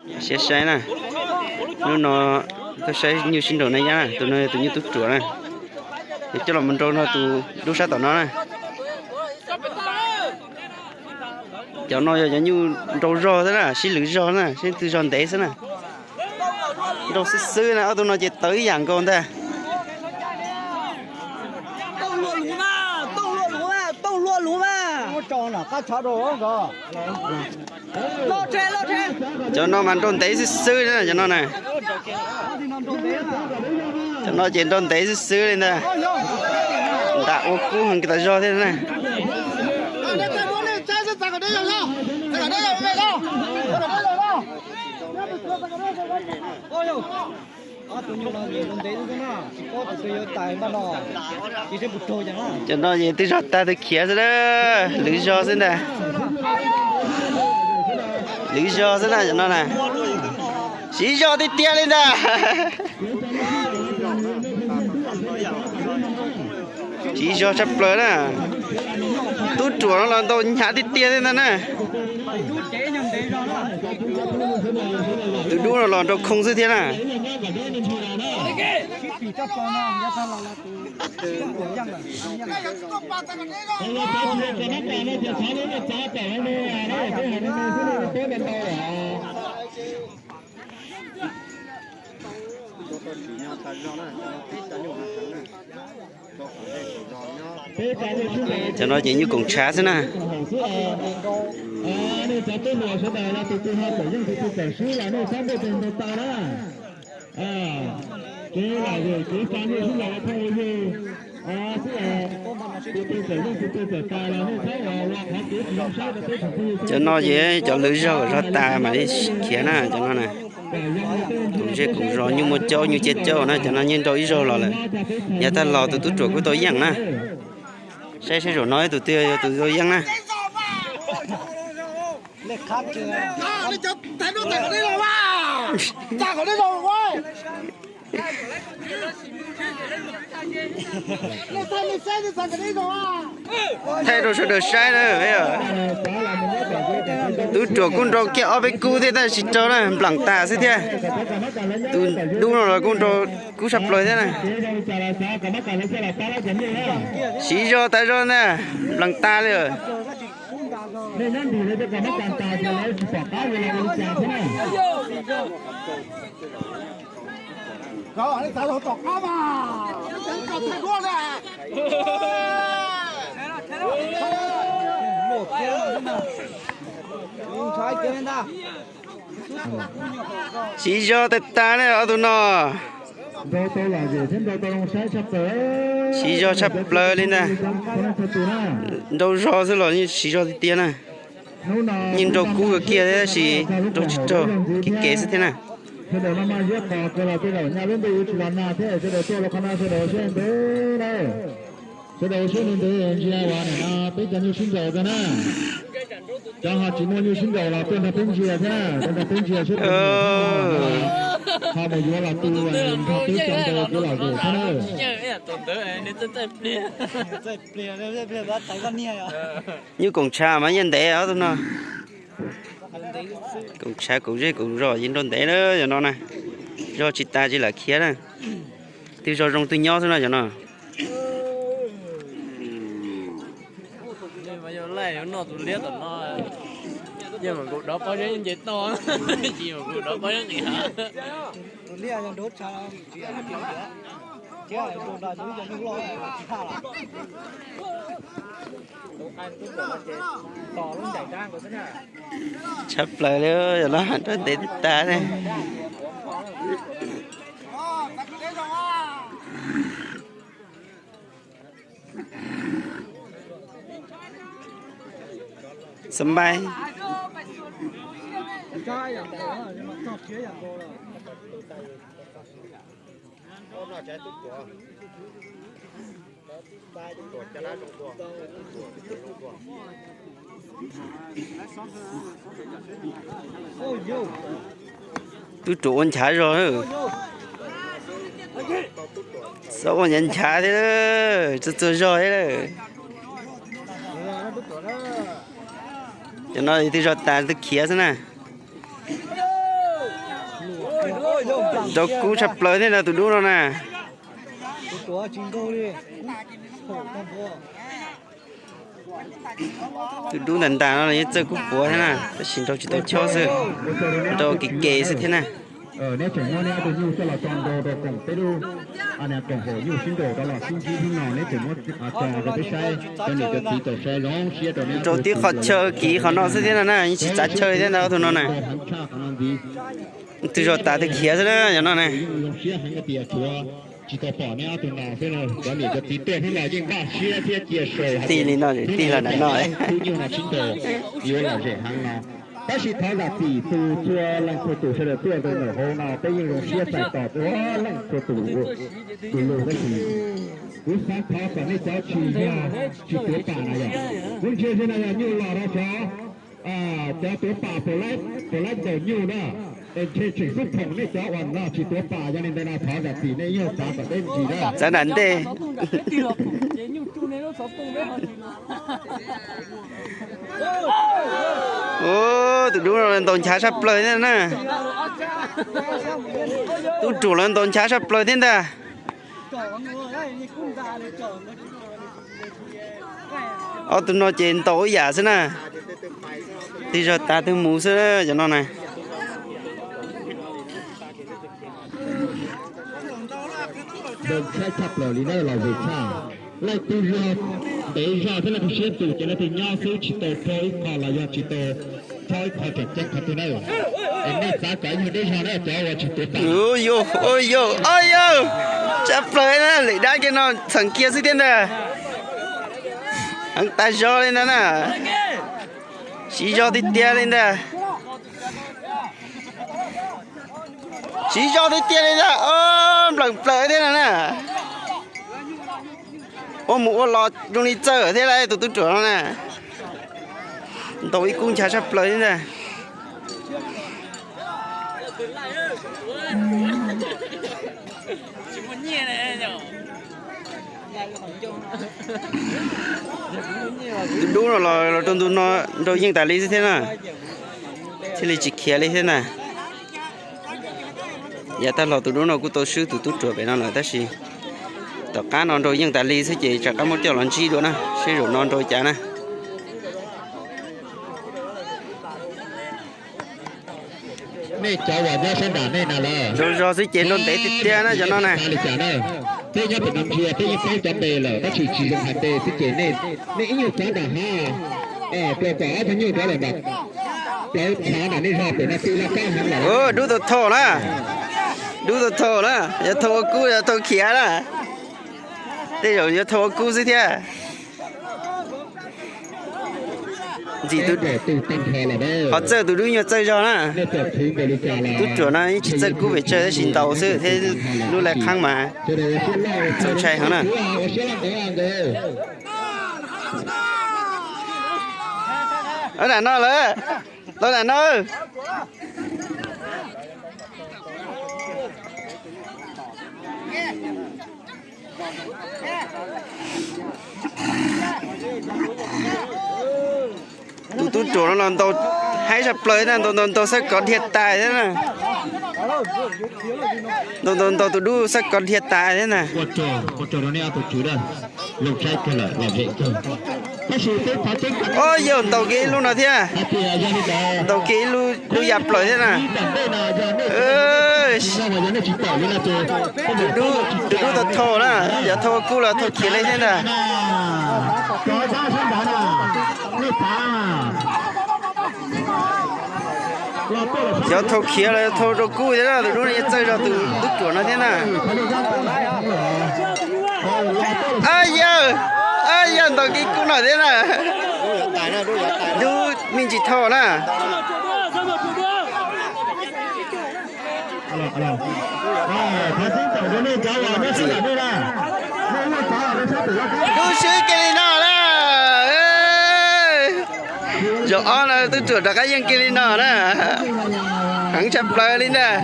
Saib saib na, hnub no tuaj saib nyuj sib nraus na yab na, tus no yog tus nyuj tub ruam na. Yuav coj los mus nrau no tus dub sab tom no na. Cov no yog cov nyuj nrau zog xwb na, sib lwv zog na, sib tw zog ntev xwb na. Nrau xwb xwb na, ob tug no ces tawv ib yam nkaus ntag. Cov no mas nrau ntev xwb xwb li na, cov no na. Cov no ces nrau ntev xwb xwb li ntag. Nram ua kub heev tas zog thiab na. Cov no ces twb zog tag twb khiav xwb na. Lwv zog xwb ntag. Lwv zog xwb na cov no na. Siv zog tiag tiag li ntag. Siv zog tshaj plaws na. Tub ruam no los ntaus hnyav tiag tiag thiab ntag na. Tus dub no los nrau khoo xwb thiab na. Cov no ces nyuj koom tshav xwb na. Cov no ces cov lwv zog kom zog tas mam li khiav na, cov no na. Koom zej koom zos, nyuj muaj caub nyuj ciaj caub na, cov no yeej nrau ib zaug los lawm. Yav tag los tus tub ruam kuj tau yeej na. Saib seb zaum no ib tus twg yog tus tau yeej na. Thaij rau sawv daws saib na. Tub ruam kuj nrau kiag ob peb kub thiab tab sis tsis raug na, nplam tas xwb thiab. Tus dub no los kuj nrau kub tshaj plaws thiab na. Siv zog tas zog ntag, nplam tas li. Siv zog tas tas li ob tug no. Siv zog tshaj plaws li ntag. Nrau zog xwb los yeej siv zog tiag tiag na. Yeej nrau kub kiag thiab tab sis nrau tsis raug, kev kev xwb thiab na. Sawv daws siab ntev ntsia uas nim no peb cov nyuj sib nraus tag na. Cov ho tsis muaj nyuj sib nraus los tuaj nrog peb ntsia thiab na, tuaj nrog peb ntsia seb ho mus yuav los tu nrog peb cov nraus kuv lom zem thiab na. Nyuj koom tshav mas yeej ntev ob tug no. Koom tshav koom zej koom zos yeej nrau ntev na, yog no na. Zog tsis tas tsis lam khiav na. Twb zog zoo twb nyob xwb no yog no. Noj tus liab tom no, yog mam nkaus dov pob zeb nce toj, tsis mam nkaus dov pob zeb nqis hav. Tshaj plaws li, yog no nrau ntev tag ne. Xab maib. Tub ruam ua nchav zog. Txhob ua nchav nchav thiab, txog txog zog thiab lawm. Cov no twb zog tas twb khiav xwb na. Nrau kub tshaj plaws thiab ntag tus dub no na. Tus dub ntag ntag no los yeej txawj kub puav thiab na, tab sis nrau tsis tau chob xwb, nrau kev kev xwb thiab na. Nrau tib qho chaw kiv qhov no xwb thiab no na, yeej tsis txav chaw thiab ntag ob tug no na. Twg zog tas twg khiav xwb na cov no na. Tig li no, tig los nram no. Tab sis thov zam txim tus txhua leej txhua tus sawv daws tuaj rau ntawm hauv no, peb yeej zoo siab txais tos txhua leej txhua tus du lug, tab sis kuv xav thov kom nej cov tsis yog, tsis tuav pam na yom, kuv ntsia xwb no yog nyuj los rau cov, cov tuav pam puas laib ntaus nyuj na, es ntshe tseem xub phoom nej cov uas no tsis tuav pam, yog li ntawd no thov zam txim nej ib nyuag xav kom deb ntsis na. Txav nram ntej. Tus dub no ntaus nchav tshaj plaws thiab na. Tub ruam los ntaus nchav tshaj plaws thiab ntag. Ob tug no ces ntaus ib yam xwb na. Twg zog tas twg mus xwb cov no na. Leej twg zog ntev zog thiab leej twg siab tus ces leej twg nyob xwb, tsis tau rho ib qho los yog tsis tau rho ib qho tseem ceeb qhov twg na. Es nej xav kom ib nyuag deb zog na cov uas tsis tuav pam. Yus, yus, yus, tshaj plaws na, lwm dab kiag no txheem kiag xwb thiab ntag. Heev tas zog li ntag na. Siv zog tiag tiag li ntag. Siv zog tiag tiag li ntag, nplawm plaws thiab no na. Ua mus ua los zoo li txawj thiab lauj tus tub ruam no na. Ntaus ib kub nchav tshaj plaws thiab ntag. Tus dub no los rau ntu no nrau yeej tas li xwb thiab na, thiaj li tsis khiav li thiab ntag. Yav tag los tus dub no kuj tau swb tus tub ruam pem no lawm tab sis tom qab no nrau yeej tas li xwb ces rov qab muab coj los ntsib dua na, seb zaum no nrau cas na. Nej cov uas nyob sab nram nej na los, nrau zog xwb ces nrau ntev tiag tiag na cov no na. Peb nyob pem no ntsia peb yeej paub cov npe lawm tab sis tsis zoo hais npe xwb ces nej, nej ib nyuag cov nram hav, rau kom ob tug nyuj rov los nram plawv tshav nram nej zog pem no twb laj kab heev lawm. Dub tau thau na, dub tau thau na, yuav thau ua kub yuav thau khiav na. Tej zaum yuav thau ua kub xwb thiab. Ntxim tus, qhov txawj tus dub nyuag txawj zog na. Tub ruam no yeej tsis txawj kub pes tsawg tab sis ntaus xwb thiab lub lai qhaeb mas txaus ntshai heev na. Nram no lawm, los nram no. Tus tub ruam no los ntaus haib tshaj plaws thiab na, ntaus ntaus ntaus xab kov dhia tas thiab na. Ntaus ntaus ntaus tus dub xab kov dhia tas thiab na. Ob yog ntaus kiag ib lub no thiab. Ntaus kiag ib lub, lub ya plaws thiab na. Tus dub tau thau na, yog thau kub los thau khiav li thiab ntag. Yog thau khiav los yog thau rau kub thiab na, tus dub no yeej txawj zog tus tub ruam no thiab na. Ab yawg, ab yawg ntaus kiag kub no thiab na. Dub me ntsis thau na. Dub swb kiag li no na. Zaum ob no tub ruam rov qab yeej kiag li no na. Heev tshaj plaws li ntag.